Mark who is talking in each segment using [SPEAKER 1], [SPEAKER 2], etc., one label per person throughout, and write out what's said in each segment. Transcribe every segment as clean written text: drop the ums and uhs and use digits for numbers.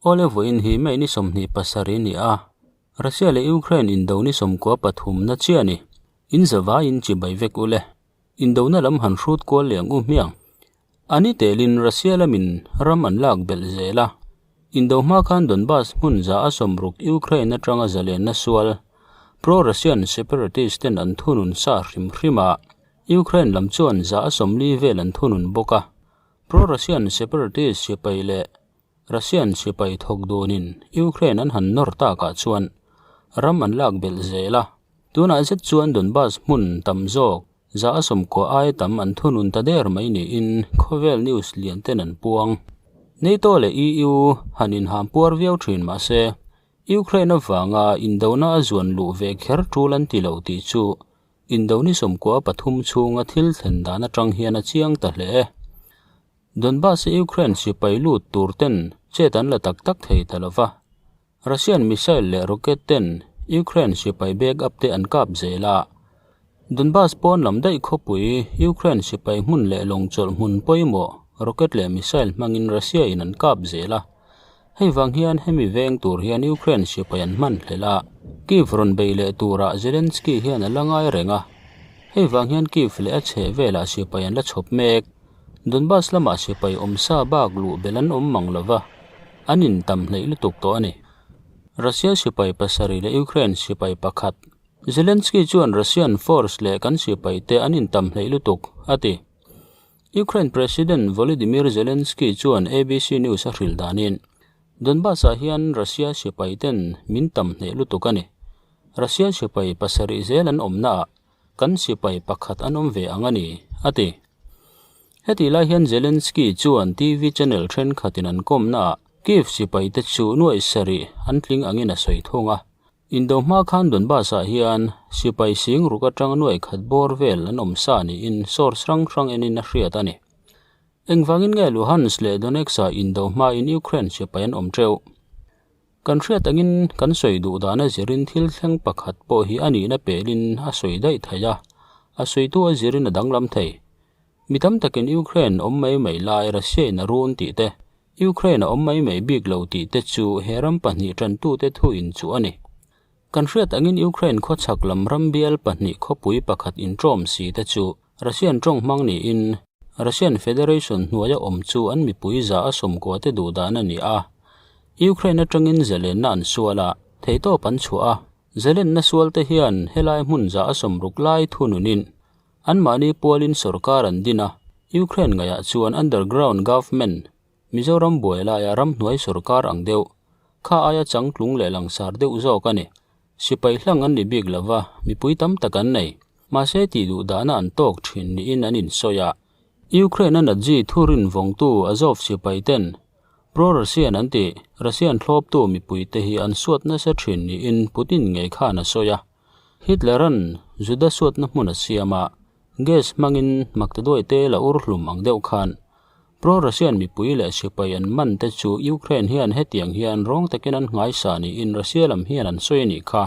[SPEAKER 1] Awle vawiin hi May ni 27 ni a, Russia leh Ukraine indo ni 13 na chiah a ni. In zavaiin chibai vek ule. Indona lam han hrut kual leh ang u hmiang. A ni telin Russia lamin ram an lak belh zel a. Indo hma khan Donbas hmun 160 Ukraine atanga zalenna sual pro-Russian separatist ten an thunun sa hrim hrim a, Ukraine lam chuan 140 vel an thunun bawk a. Pro-Russian separatist sipai leh Russian sipai thawk dunin Ukraine an han nawr takah chuan ram an lak belh zel a. Tunah zet chuan Donbas hmun tam zawk 90 ai tam an thunun ta der mai niin khawvel news lian ten an puang. NATO leh EU han inham puar viau thin mah se Ukraine avanga indona a zuan luh ve kher tul an ti lo tih chu indo ni 93 chhunga thil thlen dan atang hian a chiang ta hle. Donbas Ukraine sipai lut tur ten chet an la tak tak thei ta lova. Russian missile leh rocket ten Ukraine sipai back up te an kap zela. Donbas pawn lam daih khawpui Ukraine sipai hmun leh lawng chawlh hmun pawimawh rocket leh missile hmangin Russia in an kap zela. Hei vang hian hemi veng tur hian Ukraine sipai an hman hlela. Kyiv rawn bei leh turah Zelensky hian a la ngai reng a. Hei vang hian Kyiv leh a chheh velah sipai an la chhawp mek. Donbas lamah sipai awmsa bak luh belh an awm mang lova, an in tam hleih lutuk tawh a ni. Russia sipai pasarih leh Ukraine sipai pakhat. Zelensky chuan Russian force leh kan sipai te an in tam hleih lutuk, a ti. Ukraine President Volodymyr Zelensky chuan ABC News a hrilh danin, Donbas-ah hian Russia sipai ten min tam hneh lutuk a ni. Russia sipai pasarih zel an awmnaah kan sipai pakhat an awm ve ang a ni, a ti. Heti lai hian Zelensky chuan TV channel thenkhatin an kawmnaah Kyiv sipai te chu nuaih sarih an tling angin a sawi thung a. Indo hma khan Donbas-ah hian sipai sing ruk atanga nuaih khat bawr vel an awm sa niin source hrang hrang enin a hriat a ni. Engvangin nge Luhansk leh Donetsk-ah indo hmain Ukraine sipai an awm teuh? Kan hriat angin kan sawi duh dana zirin thil thleng pakhat pawh hi a nihna pelin a sawi daih thei a, a sawitu a zirin a danglam thei. Mi tam takin Ukraine awm mai mai lai Russia in a run tih te, Ukraine a awm mai mai bik lo tih te chu he ram pahnih tantute thu in chu a ni. Kan hriat angin Ukraine khawchhak lam ram bial pahnih khawpui pakhat intawm si te chu Russian tawng hmang niin Russian Federation hnuaia awm chu an mipui 190 te duh dan a ni a. Ukraine atangin zalenna an sual a, theihtawp an chhuah a, zalenna sual te hian helai hmun 160 lai thununin anmahni pualin sorkar an din a, Ukraine ngaihah chuan underground government Mizoram buai laia ram hnuai sorkar ang deuh, kha aia changtlung leh langsar deuh zawk a ni. Sipai hlang an ni bik lova, mipui tam tak an nei. Mahse tih duh dahna an tawk thin niin an insawi a. Ukraine a Nazi thurin vawngtu Azov sipai ten pro-Russian an ti, Russian thlawptu mipui te hi an suat nasa thin niin Putin ngei khan a sawi a. Hitler-a'n Juda suatna hmun a siam a, gas hmangin maktaduai te la ur hlum ang deuh khan pro-Russian mipui leh sipai an man te chu Ukraine hian hetiang hian rawng takin an nghaisa niin Russia lam hian an sawi a nih kha.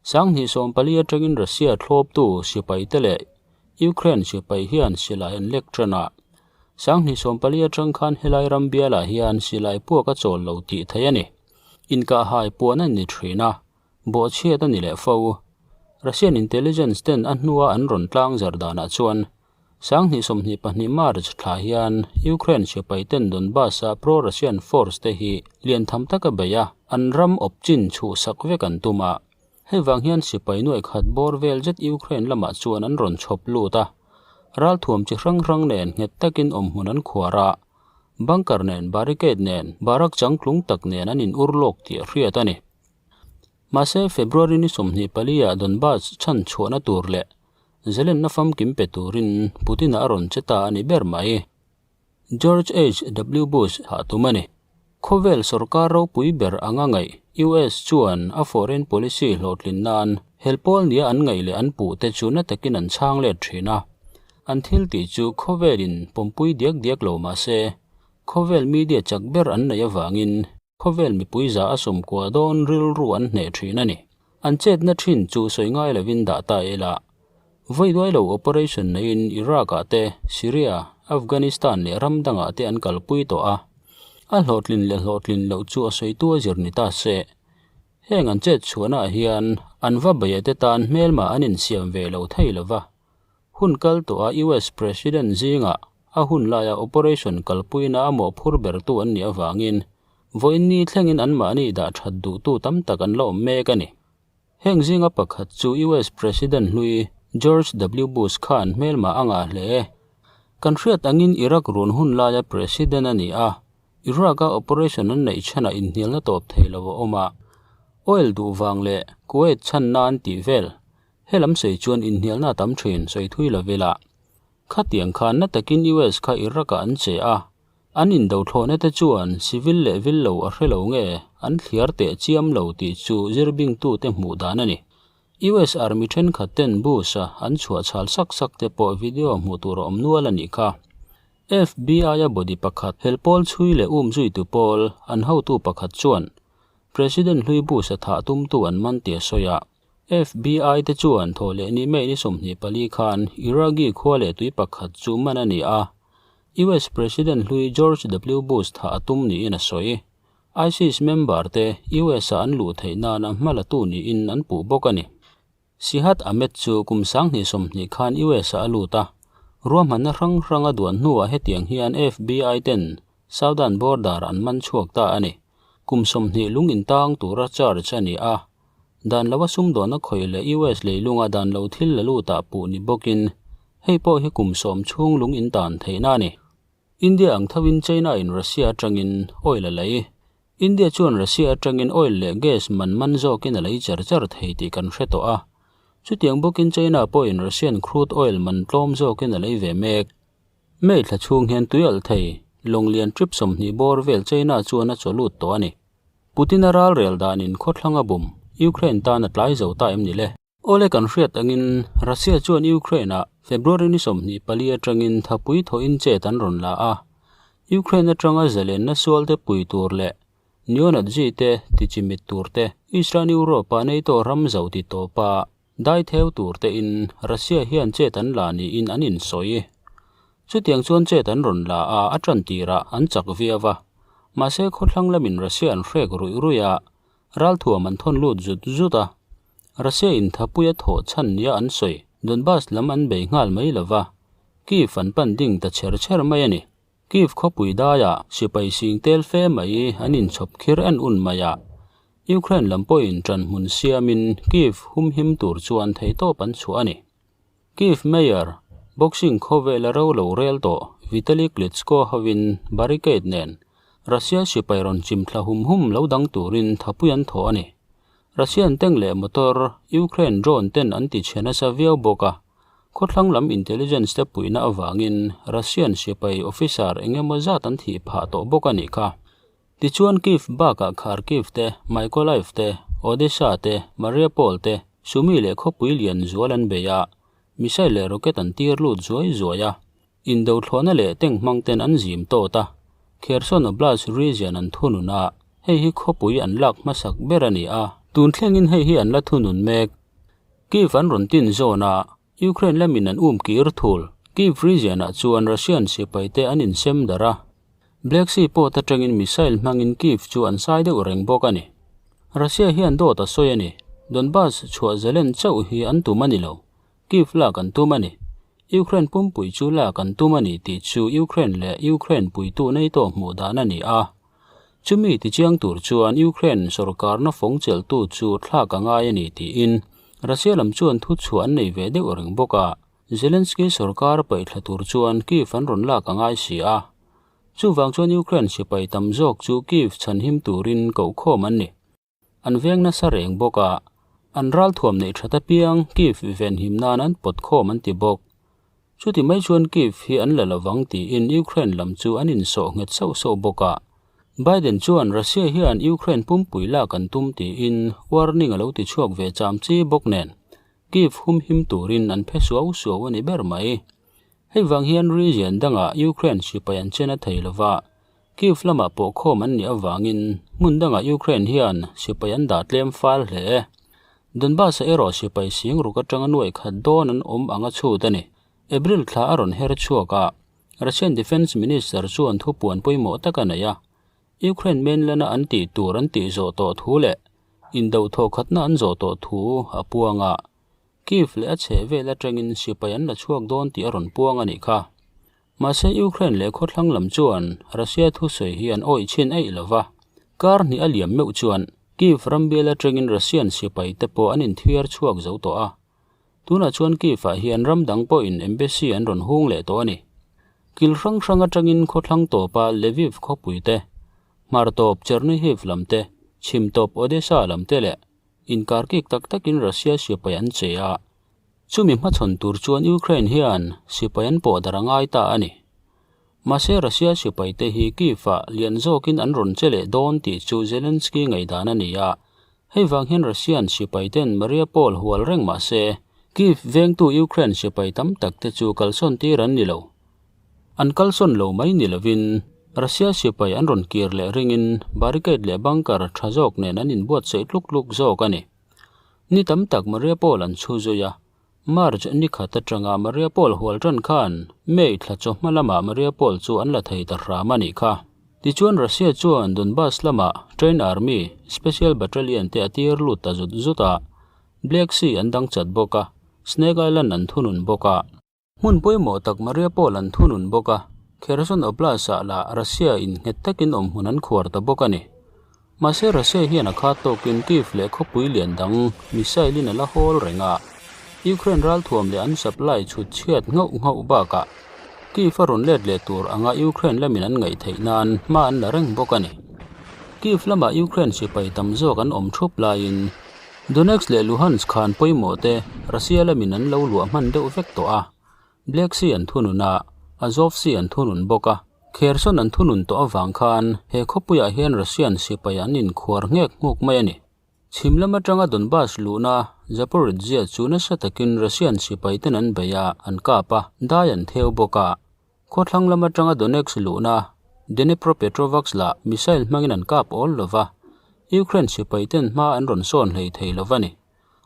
[SPEAKER 1] 2014 atangin Russia thlawptu sipai te leh Ukraine sipai hian silai an lek tan a. 2014 atang khan helai ram bialah hian silai puak a chawl lo tih theih a ni. Inkahhai puan a ni thin a, bawhchhiat a ni leh fo. Russian intelligence ten a hnua an rawn tlang zar danah chuan 2022 March thla hian Ukraine sipai ten Donbas-a pro-Russian force te hi lian tham taka bei a, an ram awp chin chhuh sak vek an tum a. Hei vang hian sipai nuaih khat bawr vel zet Ukraine lamah chuan an rawn chhawp lut a. Ralthuam chi hrang hrang nen nghet takin awm hmun an khuar a. Bunker nen, barricade nen, barak changtlung tak nen an in ur lawk tih a hriat a ni. Mahse February ni 24 ah Donbas chhan chhuahna tur leh zalenna famkim pe turin Putin-a a rawn che ta a ni ber mai. George H. W. Bush hah tum a ni. Khawvel sorkar ropui ber anga ngaih US chuan a foreign policy hlawhtlin nan helpawl nia an ngaih leh an puh te chu na takin an chhang let thin a. An thil tih chu khawvelin pawmpui diak diak lo mah se, khawvel media chak ber an neih avangin khawvel mipui 190 dawn rilru an hneh thin a ni. An chetna thin chu sawi ngai lovin dah ta ila. Voi duai lo operation neiin Iraq-ah te, Syria, Afghanistan leh ram dangah te an kalpui tawh a. A hlawhtlin leh hlawhtlin loh chu a sawitu a zir ni ta se. Heng an chet chhuahnaah hian an va beia te tan hmelma an insiam ve lo thei lo va. Hun kal tawha US President zingah a hun laia operation kalpuina a mawhphur bertu an nih avangin vawiin ni thlengin anmahni dah that duhtu tam tak an la awm mek a ni. Heng zinga pakhat chu US President hlui George W. Bush khan hmelma a ngah hle. Kan hriat angin Iraq run hun laia President a ni a, Iraq-a operation an neih chhanah inhnialna tawp thei lo a awm a. Oil duh vang leh Kuwait chhan nan tih vel he lam sawi chuan inhnialna a tam thin sawi thui lo ila. Khatiang khan na takin US kha Iraq-ah an che a, An indothlawhna te chuan civil leh vil lo a hre lo nge an thliar teh chiam lo tih chu zirbingtute hmuh dan a ni. US Army thenkhat ten bus-a an chhuah chhal sak sak te pawh video hmuh tur a awm nual a nih kha. FBI-a body pakhat helpawl chhui leh um zuitu pawl an hotu pakhat chuan President hlui bus-a thah tumtu an man tih a sawi a. FBI te chuan thaw leh ni May ni 24 khan Iraqi khua leh tui pakhat chu man a ni a. US President hlui George W. Bush thah a tum niin a sawi. ISIS member te US-a an luh theih nana hma latu niin an puh bawk a ni. Sihat Ahmed chu kum 2020 khan US-a a lut a, ruahmanna hrang hrang a duan hnuah hetiang hian FBI ten Southern border an man chhuak ta a ni. Kum 20 lung intang tura charge a ni a. Dan lova sumdawnna khawih leh US leilunga dan lo thil la lutah puh ni bawkin hei pawh hi kum sawm chhung lung intan theihna a ni. India ang thovin China in Russia atangin oil a lei. India chuan Russia atangin oil leh gas man man zawkin a lei char char thei tih kan hre tawh a. Chutiang bawkin China pawhin Russian crude oil man tlawm zawkin a lei ve mek. May thla chhung hian tui alh thei lawng lian trip 20 bawr vel China chuan a chaw lut tawh a ni. Putin-a ral rel danin khawthlang a bum, Ukraine tan a tlai zo ta em ni le? Awle kan hriat angin Russia chuan Ukraine-ah February ni 24 atangin thapui thawhin chet an rawn la a, Ukraine atanga zalenna sualte pui tur leh neo-Nazi te tichimit tur te Eastern Europe-ah NATO ram zo ti tawpa dai theu tur tein Russia hian chet an la niin an insawi. Chutiang chuan chet an rawn la a, a tan tirah an chak viau a. Mahse khawthlang lamin Russia an hrek ruih ruih a, ralthuam an thawn lut zut zut a. Russia in thapui a thawh chhan nia an sawi, Donbas lam an bei nghal mai lo va, Kyiv an pan ding ta chher chher mai a ni. Kyiv khawpui daiah sipai sing tel fe mai an inchhawp khir en un mai a. Ukraine lam pawhin ṭan hmun siamin Kyiv humhim tur chuan theihtawp an chhuah a ni. Kyiv Mayor, boxing khawvela ro lo rel tawh Vitali Klitschko hovin barricade nen Russia sipai rawn chim thla hum hum lo dang turin thapui an thawh a ni. Russian tank leh motor Ukraine drone ten an ti chhe nasa viau bawk a, khawthlang lam intelligence te puihna avangin Russian sipai officer eng emaw zat an thih phah tawh bawk a nih kha. Tichuan Kyiv bakah Kharkiv te, Mykolaiv te, Odessa te, Mariupol te, Sumy leh khawpui lian zual an bei a, missile leh rocket an tir lut zuai zuai a. Indo thlawhna leh tank hmang ten an zim tawt a, Kherson Oblast region an thunun a, hei hi khawpui an lak hmasak ber a ni a, tun thlengin hei hi an la thunun mek. Kyiv an rawn tin zawn a, Ukraine lamin an um kir thul. Kyiv region ah chuan Russian sipai te an insem darh a, Black Sea port atangin missile hmangin Kyiv chu an sai deuh reng bawk a ni. Russia hian dawt a sawi a ni, Donbas chhuah zalen chauh hi an tum a ni lo, Kyiv lak an tum a ni. Ukraine pumpui chu lak an tum a ni tih chu Ukraine leh Ukraine puitu NATO hmuh dan a ni a. Chumi tichiang tur chuan Ukraine sorkarna fawng chelhtu chu thlak a ngai a ni tiin Russia lam chuan thuchhuah an nei ve deuh reng bawk a. Zelensky sorkar paihthla tur chuan Kyiv an rawn lak a ngai si a. Chuvang chuan Ukraine sipai tam zawk chu Kyiv chhanhim turin kohkhawm an ni. An veng nasa reng bawk a, an ralthuam neih that apiang Kyiv venhim nan an pawt khawm an ti bawk. Chuti mai chuan Kyiv hi an la lovang tiin Ukraine lam chu an insawh nghet sauh sauh bawk a. Biden chuan Russia hian Ukraine pumpui lak an tum tiin warning a lo ti chhuak ve cham chi bawk nen Kyiv humhim turin an phe suau suau a ni ber mai. Hei vang hian region dangah Ukraine sipai an chen a thei lova, Kyiv lamah pawh khawm an nih avangin hmun dangah Ukraine hian sipai an dah tlem fal hle. Donbas-a erawh sipai sing ruk atanga nuaih khat dawn an awm ang a chhut a ni. April thla a rawn her chhuak a, Russian Defence Minister chuan thupuan pawimawh tak a nei a. Ukraine mainland-a an tih tur an tih zawh tawh thu leh indo thawhkhatna an zawh tawh thu a puang a. Kyiv leh a chhehvel atangin sipai an la chhuak dawn tih a rawn puang a nih kha. Mahse Ukraine leh khawthlang lam chuan Russia thusawi hi an awih chhin eih lo va. Kar hnih a liam meuh chuan Kyiv rambial atangin Russian sipai te pawh an inthiar chhuak zo tawh a. Tunah chuan Kyiv-ah hian ram dang pawhin embassy an rawn hung leh tawh a ni. Kil hrang hrang atangin khawthlang tawpa Lviv khawpui te, hmar tawp Chernihiv lam te, chhim tawp Odessa lam te leh inkar kik tak takin Russia sipai an che a. Chumi hmachhawn tur chuan Ukraine hian sipai an pawh darh a ngai ta a ni. Mahse Russia sipai te hi Kyiv-ah lian zawkin an rawn che leh dawn tih chu Zelensky ngaihdan a ni a. Hei vang hian Russian sipai ten Mariupol hual reng mah se, Kyiv vengtu Ukraine sipai tam tak te chu kalsawn tir an ni lo. An kalsawn lo mai ni lovin Russia sipai an rawn kir leh ringin barricade leh bunker tha zawk nen an inbuatsaih tluk tluk zawk a ni. Ni tam tak Mariupol an chhu zui a, March ni khat atanga Mariupol hual tan khan May thla chawhma lamah Mariupol chu an la thei ta hram a nih kha. Tichuan Russia chuan Donbas lamah Train Army Special Battalion te a tir lut ta zut zut a, Black Sea an dang chat bawk a, Snake Island an thunun bawk a. Hmun pawimawh tak Mariupol an thunun bawk a, Kherson Oblast-ah lah Russia in nghet takin awmhmun an khuar ta bawk a ni. Mahse Russia hian a khat tawkin Kyiv leh khawpui lian dang missile in a la hawl reng a, Ukraine ralthuam leh an supply chhut chhiat nghauh nghauh bakah Kyiv a rawn let leh tur anga Ukraine lamin an ngaih theih nan hma an la reng bawk a ni. Kyiv lamah Ukraine sipai tam zawk an awm thup laiin Donetsk leh Luhansk khan pawimawh te Russia lamin an lo luah hman deuh vek tawh a, Black Sea an thunun a, Azov Sea an thunun bawk a. Kherson an thunun tawh avang khan he khawpuiah hian Russian sipai an inkhuar nghek nghuk mai a ni. Chhim lam atanga Donbas luhna Zaporizhzhia chu nasa takin Russian sipaiten an bei a, an kap a, dai an theu bawk a. Khawthlang lam atanga Donetsk luhna Dnipropetrovsk lah missile hmangin an kap awl lo va, Ukraine sipaiten hma an rawn sawn hlei thei lo va ni.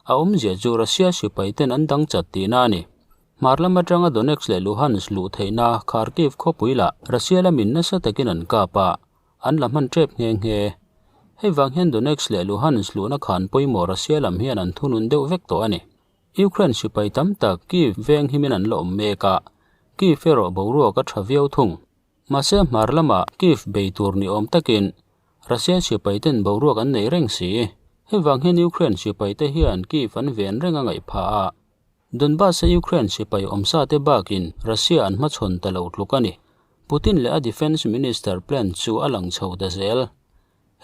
[SPEAKER 1] A awmzia chu Russia sipaiten an dang chat tihna a ni. Hmar lam atanga Donetsk leh Luhansk luh theihna Kharkiv khawpui lah Russia lamin nasa takin an kap a, an la hman tep nghe nghe. Hei vang hian Donetsk leh Luhansk luhna khan pawimawh Russia lam hian an thunun deuh vek tawh a ni. Ukraine sipai tam tak Kyiv veng himin an la awm mek a, Kyiv erawh boruak a tha viau thung. Mahse hmar lamah Kyiv bei tur ni awm takin Russia sipai ten boruak an nei reng si. Hei vang hian Ukraine sipai te hian Kyiv an ven reng a ngaih phah a. Donbas-a Ukraine sipai awmsa te bakin Russia an hmachhawn ta lo tluk a ni. Putin leh a Defence Minister plan chu a lang chho ta zel.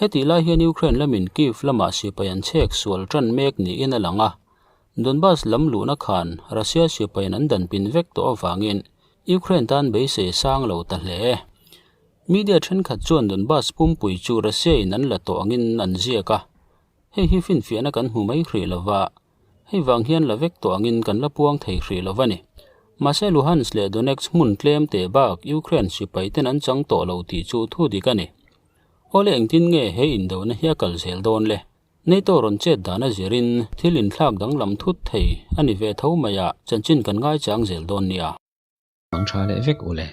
[SPEAKER 1] Hetih lai hian Ukraine lamin Kyiv lamah sipai an chhek sual tan mek niin a lang a. Donbas lam luhna khan Russia sipaiin an danpin vek tawh avangin Ukraine tan beisei sang lo ta hle. Media thenkhat chuan Donbas pumpui chu Russia-in an la tawh angin an ziak a. Hei hi finfiahna kan hmu mai hrih lova. Hei vang hian la vek tawh angin kan la puang thei hrih lo va ni. Mahse Luhansk leh Donetsk hmun tlem teh bak Ukraine sipai ten an chang tawh lo tih chu thu dik a ni. Awle engtin nge he indona hi a kal zel dawn le? NATO rawn chet dan a zirin thil inthlak danglam thut thei a ni ve tho mai a, chanchin kan ngaichang zel dawn nia.
[SPEAKER 2] Mang tha leh vek u le.